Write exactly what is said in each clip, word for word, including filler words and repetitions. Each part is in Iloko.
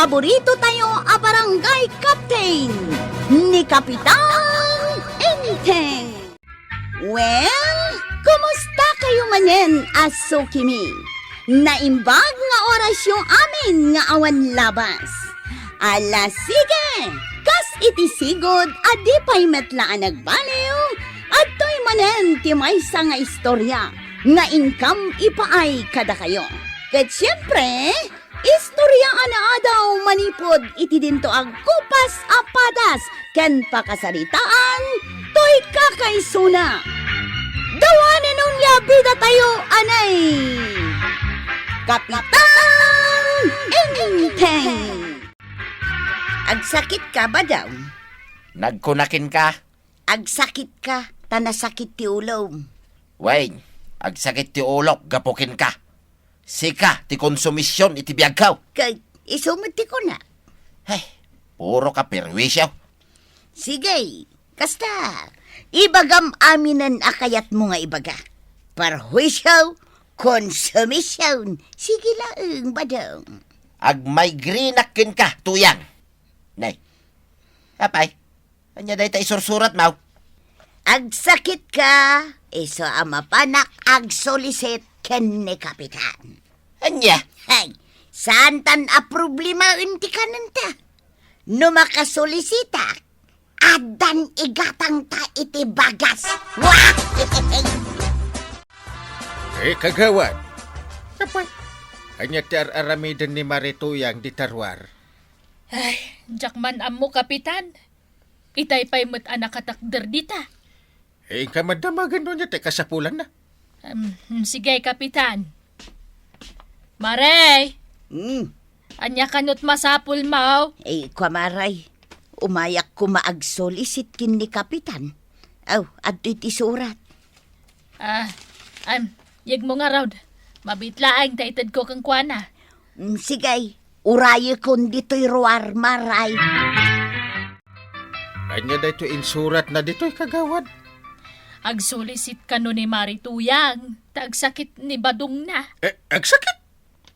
paborito tayo a barangay captain, ni Kapitan Enteng. Well, kumusta kayo manen a sukimi? Naimbag nga orasyo amin nga awan labas. Ala, sige! Kas iti sigud a di pay met la a nagbaliw, adtoy manen ti maysa nga istorya nga inkam ipaay kadakayo. Ket siempre, istorya a naadaw manipud iti dinto agkupas a padas ken pakasaritaan toy kakaisuna. Dawanen onia bida tayo, anay! Kapitan Enteng! Agsakit ka, Badong? Nagkunakin ka. Agsakit ka, ta nasakit ti ulom. Wen, agsakit ti ulok gapu kenka. Sika ti konsumision iti biagko. Kay isu met ti kuna. Ay, puro ka perwisyo. Sige, kasta, ibagam aminen a kayatmo nga ibaga. Perwisyo, konsumision. Sige laeng, Badong. Agmaigrinak kenka, Tuyang. Nay. Apay, ania dayta isursuratmo? Agsakit ka, isu a mapanak agsulisit ken ni Kapitan. Ania? Hay, saantan a problemaen ti kanenta. No makasulisit, addan igatangta iti bagas. Wah! Eh, kagawad. Apay, ania ti ar-aramiden ni Mari Tuyang dita ruar? Ay, diak man ammo, Kapitan. Itay pay met a nakatakder dita. Eh, inka man damagen no ania ti kasapulanna. Em, em, sige, Kapitan. Mare! Hmm. Ania kano ti masapulmo? Eh, kua, Mare. Umayak koma agsulisit ken ni Kapitan. Aw, adtoy ti surat. Ah, am, yegmo ngarud. Mabiit laeng ta itedko kenkuana. Mm, sige, urayekon ditoy ruar, Mare. Ania daytoy insuratna ditoy, kagawad? Agsulisit kano ni Mari Tuyang, ta agsakit ni badongna. Eh, agsakit?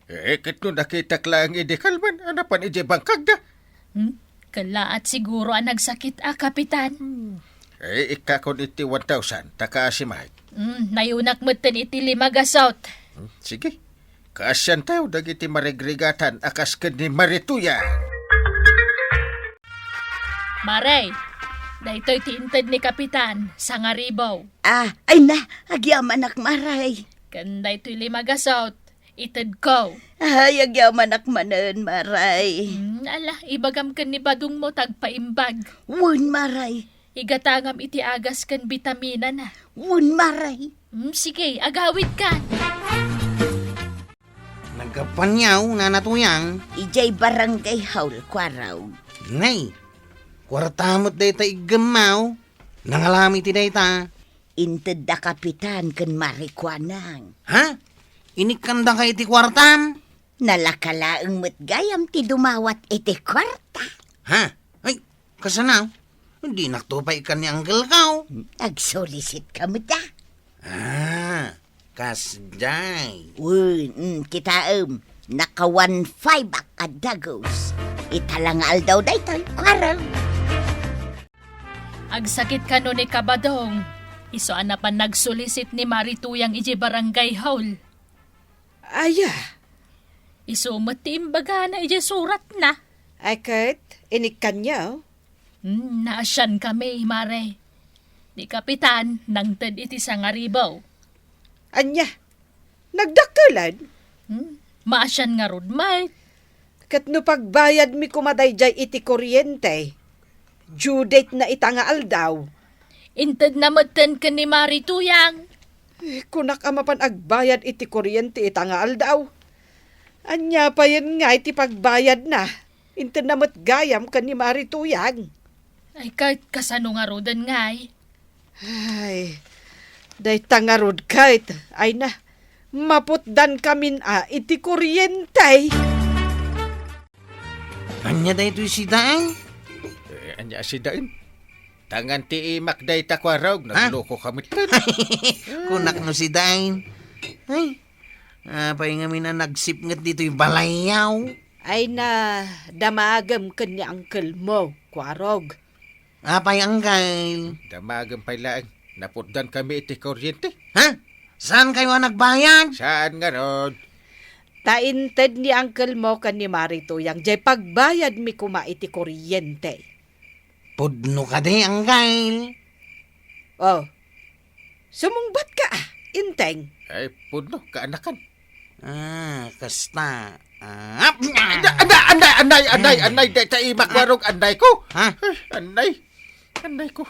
Eh, ket no nakitak laeng idi kalman, a napan idiay bangkagda. Hmm? Kellaat siguro a nagsakit a, Kapitan. Hmm. Eh, ikkakon iti one thousand, ta kaasi met. Hmm, nayunak metten iti lima gasut. Hmm, sige. Kaasiantayo dagiti marigrigatan a kas ken ni Mari Tuyang. Mare, daytoy ti inted ni Kapitan, sangaribu. Ah, ay na, agyamanak, Mare. Ken daytoy lima gasut, itedko. Ay, agyamanak manen, Mare. Hmm, ala, ibagam ken ni badongmo ta agpaimbag. Wen, Mare. Igatangam iti agas ken bitaminana. Wen, Mare. Hmm, sige, agawidkan. Naggapuan yaw, Nana Tuyang? Idiay barangay hall, Kuarog. Nay, kuarta met dayta iggemmaw. Nangalam iti dayta. Inted da Kapitan ken Mari Kuanang. Ha? Inikkandaka iti kuartam? Nalaka laeng met gayam ti dumawat iti kuarta. Ha? Ay, kasano? Dinakto pay ikkan ni Uncle ko. Agsulisit ka met a. Ah, kasdiay. Wen, mm, kitaem, naka one five ak a dagus. Ita la nga aldaw daytoy, Kuarog. Agsakit kano ni Kabadong. Isu a napan nagsulisit ni Mari Tuyang idiay barangay hall. Aya? Isu met ti imbagana idiay suratna. Ay ket, inikkanyo? Hmm, naasian kami, Mare. Ni Kapitan, nangted iti sangaribu. Ania? Nagdakkelan? Hmm, maasian ngarud met. Ket no pagbayadmi koma daydiay iti kuryente, due date na ita nga aldaw. Intedna metten ken ni Mari Tuyang. Eh, kunak a mapan agbayad iti kuryente ita nga aldaw. Ania payen nga iti pagbayadna? Intedna met gayam ken ni Mari Tuyang. Ay, ket kasano ngaruden ngay? Ay, dayta ngarud ket, ay na, maputdan kamin a iti kuryente. Ania daytoy sidaen? Eh, ania a sidaen? Tangan ti imak dayta, Kuarog, ha? Nagloko ka met ken. Kunak no sidaen. Ay, apay ngamin a nagsipnget ditoy balayyaw? Ay na, damagem ken ni uncle mo, Kuarog. Apay, uncle? Damagem pay laeng. Naputdan kami iti kuryente. Ha? Saan kayo a nagbayad? Saan ngarud? Ta inted ni uncle mo ken ni Mari Tuyang, jay pagbayadmi koma iti kuryente. Pudno kadi, uncle? Oh. Sumungbat ka, ah, Inteng. Ay, pudno, kaanakan. Ah, kasta. Ah, Anda, anda, anda, anday, anday, Ay. anday, dayta imak Kuarog, anday ko. Ha? Ay, anday. Anday ko.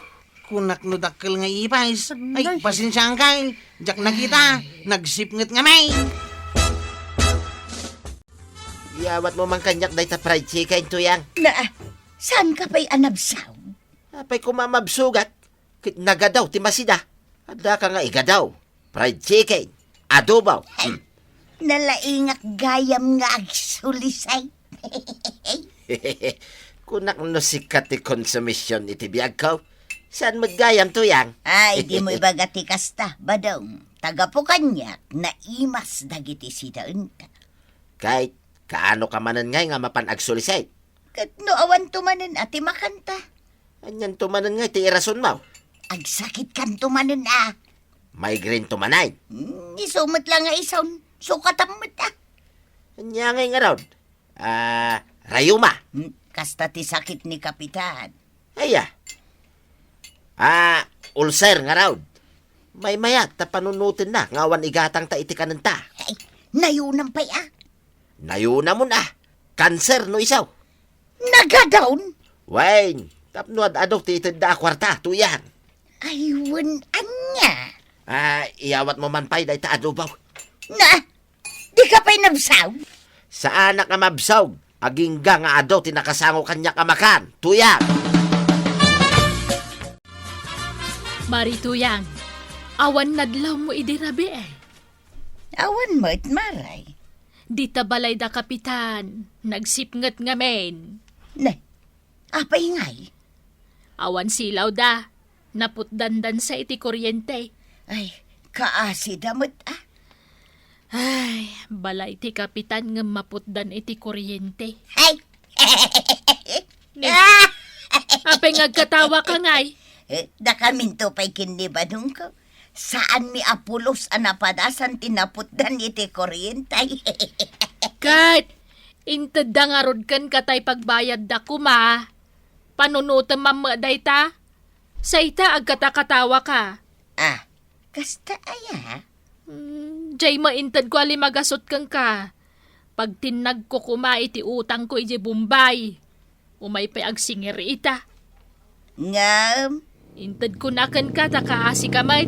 Kunak no dakkel nga ipis. Ay, Anday. Pasensya, uncle. Diak nakita. Nagsipnget ngamin. Iyawat mo man kaniak dayta fried chicken, Tuyang. Na, saan ka pay a nabsaw? Apay ko mamabsugat? Ket nagadaw ti masida. Adda ka nga igadaw. Fried chicken. Adobo. Ay, Hmm. nalaingak gayam nga agsulisay. Kunak no sika ti konsumision iti biagko. Saan met gayam, Tuyang? Ay, di mo ibaga ti kasta, Badong. Tagapo kaniak, naimas dagiti sidaenta. Kay, kaano ka manen ngay nga mapan agsulisay? Ket no awan to manen a ti makanta? Anian to manen ngay ti irasonmo? Agsakit kan to manen a. Migraine to manen? Hmm, isu met la nga isun. Sukatam met a. Ania ngay ngarud? Ah, rayuma. Hmm, kasta ti sakit ni Kapitan. Aya. Ah, ulcer ngarud. Maymayat ta panunotenna nga awan igatangta iti kanenta. Ay, nayunam pay a. Nayunamon a. Kanser no isu. Nagadaw? Wen, tapno ad-adu ti itedda a kuarta, Tuyang. Ay, wen, ania? Ah, iyawat mo man pay dayta adobo. Na, di ka pay nabsaw? Saanak a mabsaw. Agingga nga adu ti nakasango kaniak a makan, Tuyang. Mari Tuyang, awan nadlaw mo idi rabii. Awan met, Maray. Dita balay da Kapitan, nagsipnget ngamin. Ne, apay ngay? Awan silaw da, naputdandan sa iti kuryente. Ay, kaasi da met, ah. Ay, balay ti Kapitan ngem maputdan iti kuryente. Ay! Ne, apay nga agkatawa ka ngay? Eh, dakaminto pay ken ni Badongko. Saanmi a pulos a napadasan ti naputdan iti kuryente. Ket, intedda ngarud kenka tay pagbayadda koma. Panunotem man met dayta. Sayta, agkatakatawa ka. Ah, kasta aya? Hmm, jay maintedko a limagasut kenka. Pagtinnagko koma iti utangko idiay Bombay. Umay pay agsingir ita. Ngem? Intedkona kenka ta kaasi ka met.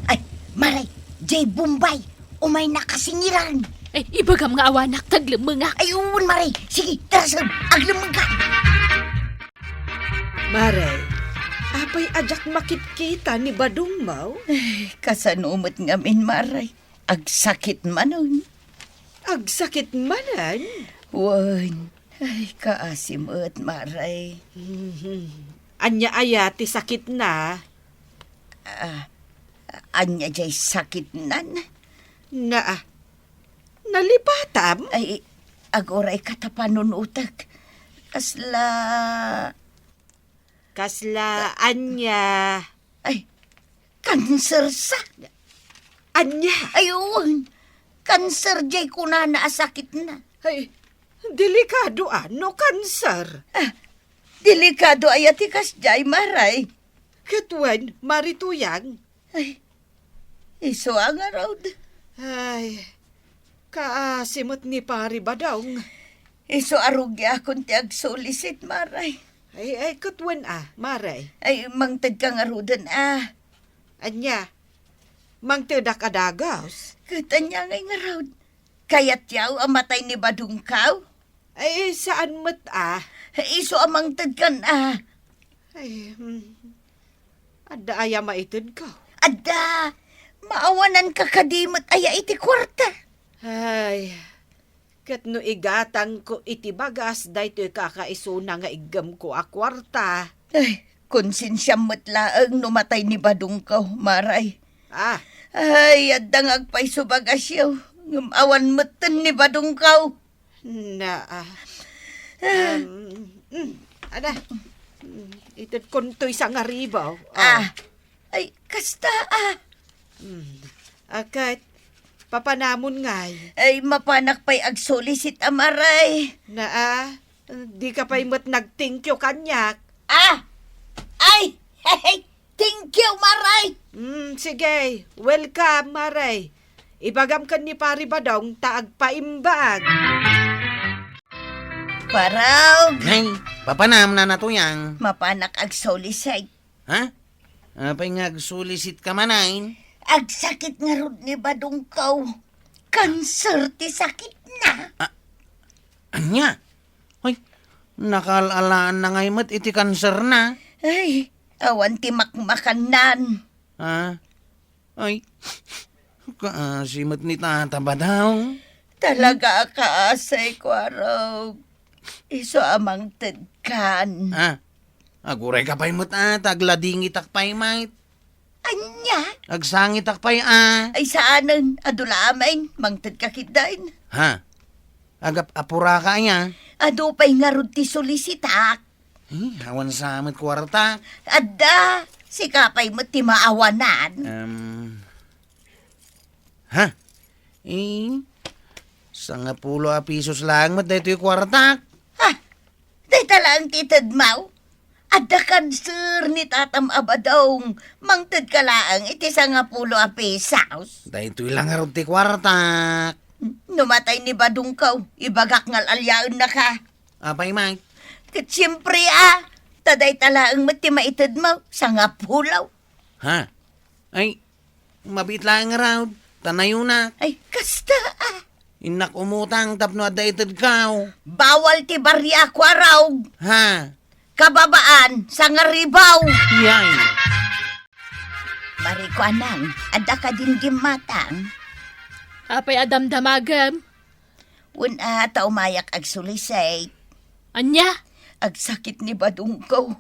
Ay, Maray, jay Bombay, umay nakasingiran. Ay, ibagam nga awanak, taglemmengak. Ay, uwan, Maray. Sige, tarasem, aglemmengka. Maray, apay a diak makitkita ni Badongmo? Ay, kasano met ngamin, Maray? Agsakit manen. Agsakit manen? Wen. Ay, kaasi met, Maray. Mhm. Ania aya ti sakitna? Ah, ania jay sakitnan? Naa, nalipatam? Ay, aguray ka ta panunotek. Kasla Kasla ania? Ay, kanser sa. Ania? Ay, wen. Kanser jay kunana a sakitna. Ay, delikado a no kanser. Ah, delikado aya ti kasjay, Maray. Ket wen, Mari Tuyang. Ay, isu a ngarud. Ay, kaasi met ni Pari Badong. Isu a rugiakon ti agsulisit, Maray. Ay, ay, ket wen a, Maray. Ay, mangtedka ngaruden a. Ania? Mangtedak a dagus? Ket ania ngay ngarud? Kayatyo a matay ni Badongko? Ay, saan met a. Isu a mangtedkan a. Ay, hmm. Adda aya maitedko? Adda. Maawananka kadi met aya iti kuarta? Ay, ket no igatangko iti bagas daytoy kakaisuna nga iggemko a kuarta. Ay, konsensiam met laeng no matay ni Badongko, Maray. Ah. Ay, adda nga agpayso bagasyo, ngem awan metten ni Badongko. Na, ah, um, mm, ada. Mm, itedkon toy sangaribaw. Oh. Ah, ay, kasta, ah. Mm. Akat, papanamon ngay? Ay, mapanak pay agsulisit, Amare. Na, ah, di ka pay met nag-thank you kaniak. Ah! Ay! Thank you, Mare! Mm, sige. Welcome, Mare. Ibagam ken ni Pari Badong ta agpaimbag. Kuarog! Nay, papanam, Nana Tuyang. Mapanak agsulisit. Ha? Apay nga agsulisit ka manen? Agsakit ngarud ni Badongko. Kanser ti sakitna. Ah, ania? Hoy, nakaal-alaan na ngay met iti kanserna. Ay, awan ti makmakannan. Ah? Ay, kaasi met ni Tata Badong. Talaga a kaasi, Kuarog. Isu a mangtedkan. Ah, aguray ka pay met, ah, ta agladingitak pay met. Ania? Agsangitak pay, ah. Ay, saanen. Adu la amin. Mangted ka ketdin. Ha? Agap-apura ka, aya? Adu pay ngarud ti sulisitak. Eh, awan sa met kuarta. Adda, sika pay met ti maawanan. Em, ha? Eh, sangapulo a pisos laeng met daytoy kuarta. Ha? Dayta laeng ti itedmo? Adda kanser ni tatam a Badong. Mangted ka laeng iti sangapulo a pisos. Daytoy la ngarud ti kuarta. No matay ni Badongko, ibagak nga al-aliaennaka. Apay met? Ket siempre, ah, ta dayta laeng met ti maitedmo, sangapulo. Ha? Ay, mabiit laeng ngarud, ta nayonak. Ay, kasta, ah. Innak umutang tapno adda itedko. Bawal ti baria, Kuarog. Ha? Kababaan, sangaribaw. Yay. Marikuanang, adda kadin gimmatang? Apay a damdamagem? Wen a, ta umayak agsulisit. Ania? Agsakit ni Badongko.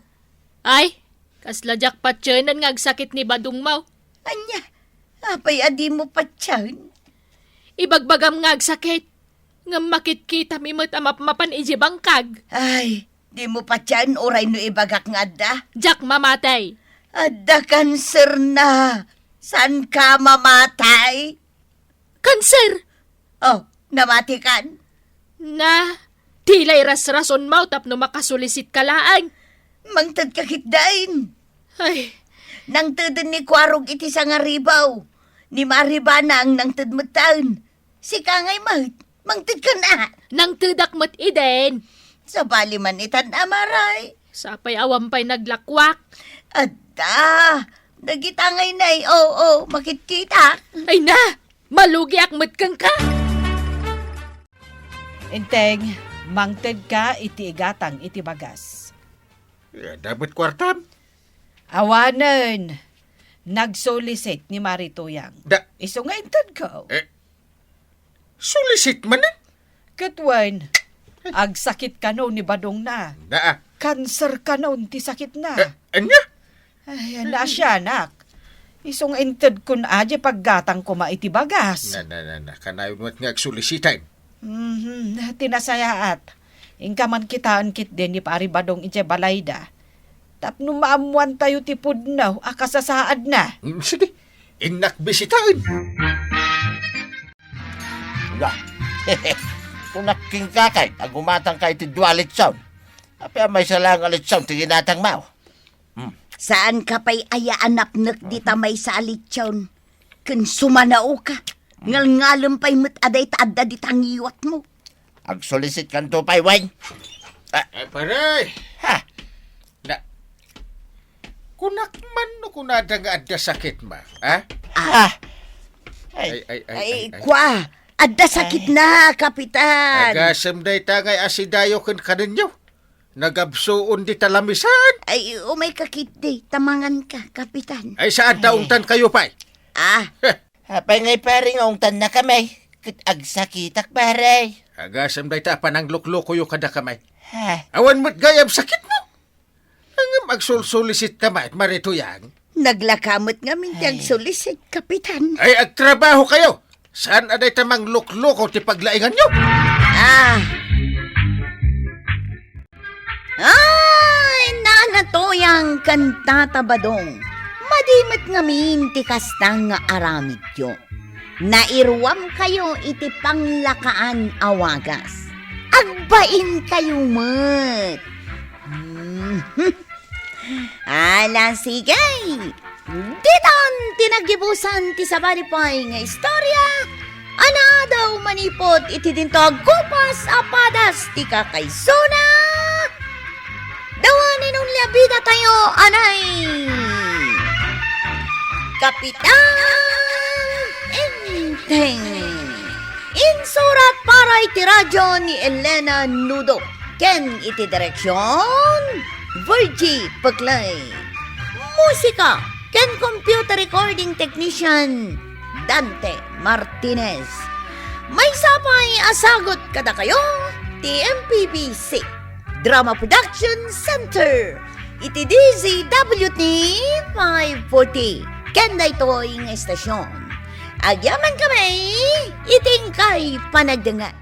Ay, kasla diak patienen nga agsakit ni Badongmo. Ania? Apay a dimo patien? Ibagbagam nga agsakit, ngem makitkitami met a mapmapan idiay bangkag. Ay, dimo patien uray no ibagak nga adda? Diak mamati. Adda kanserna. Saanka mamati? Kanser! Oh, namatikan? Na, dila irasrasonmo tapno makasulisit ka laeng. Mangted ka ketdin. Ay. Nangteden ni Kuarog iti sangaribaw. Ni Maribana ang nangted metten. Sika ngay met, mangted ka na. Nangtedak met idin. Sabali man itan, Amare. Sapay awan pay naglakwak. Adda, dagita ngay nay, oo, makitkitak. Ay na, malugiak met kenka. Enteng, mangted ka iti igatang iti bagas. Ya, dapat kuartam? Awanen, nagsulisit ni Mari Tuyang. Da- Isu nga intedko. Eh, sulisit manen? Ket wen, agsakit kano ni Badongna. Naa. Kanser kano ti sakitna. Eh, ania? Ay, naasianak. Isu nga intedkon adiay paggatang koma iti bagas. Na, na, na, na. Kanayon met nga agsulisiten. Mhm, ti nasayaat. Inka man kitaen ketdi ni Pari Badong idiay balayda. Tapno maammoantayo ti pudno a kasasaadna. Mm, sige. Innak bisitaen. Nga. Kunak kenka kay, ta gumatangka iti dua a litson. Apay a maysa laeng a litson ti ginatangmo? Hmm. Saanka pay aya a napnek dita maysa a litson? Ken sumanaoka. Ngalngalem pay met a dayta adda dita ngiwatmo. Agsulisitkanto pay, wen? Ah. Ay, pare! Ha? Na, kunak man no kunada nga adda sakitmo, ha? Ah. Ay, ay, ay, ay, ay, ay. Kua, adda sakitna, Kapitan. Agasem dayta ngay asidayo ken kanenyo. Nagabsuon dita lamisan. Ay, umayka ketdi, ta manganka, Kapitan. Ay, saan ta ungtankayo pay? Ah. Heh. Apay ngay, pare, nga ungtannakami? Ket agsakitak, pare. Agasem dayta a panangluklukoyo kadakami. Ha? Awan met gayam sakitmo. Ngem agsulsulisit ka met, Mari Tuyang. Naglaka met ngamin ti agsulisit, Kapitan. Ay, agtrabahokayo. Saan a dayta manglukloko ti paglainganyo? Ah! Ay, Nana Toyang ken Tata Badong, madi met ngamin ti kasta nga aramidyo. Nairuamkayo iti panglakaan a wagas. Agbainkayo met. Mhm. Ala, sige. Ditan ti naggibusan ti sabali pay nga istorya a naadaw manipud iti dinto agkupas a padas ti kakaisuna. Dawa ni Nunlia bida tayo, anay. Kapitan Enteng. Insurat para iti radyo ni Elena Nudo. Ken iti direksyon, Virgie Peclay. Musika ken computer recording technician, Dante Martinez. Maysa pay a sagut kadakayo ti M P B C Drama Production Center iti D Z W T five forty. Ken daytoy nga estasyon, agyamankami iti inkay panagdengngeg.